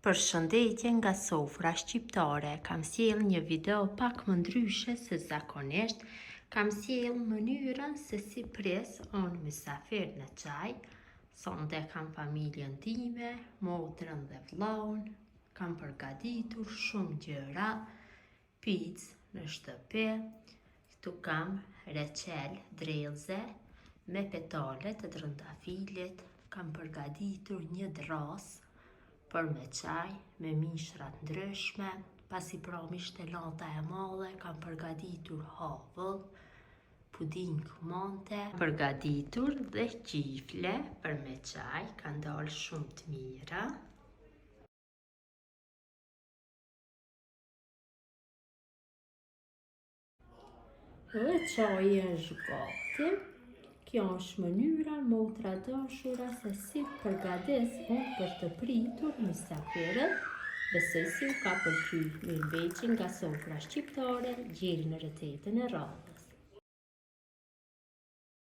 Përshëndetje nga sofra shqiptare, kam sjellë një video pak më ndryshe se zakonisht, kam sjellë mënyrën se si pres unë mysafir në çaj, sonte kam familjen time, motrën dhe vllaun, kam përgatitur shumë gjëra, Picë në shtëpi, këtu kam reçel dredhze me petale të trëndafilit, kam përgatitur një dërrasë për me çaj, me mishra të ndryshme, pasi pramë ishte nata e madhe, kam përgatitur havull, puding mante, përgatitur dhe qifle për me çaj, kanë dalë shumë të mira. Dhe çaji është gati. Kjo është mënyra motra të dashura se si përgatis unë për të pritur mysafirët. Besoj se ju ka pëlqy. Mirëmbetshi nga sofra shqiptare, deri në recetën e radhës.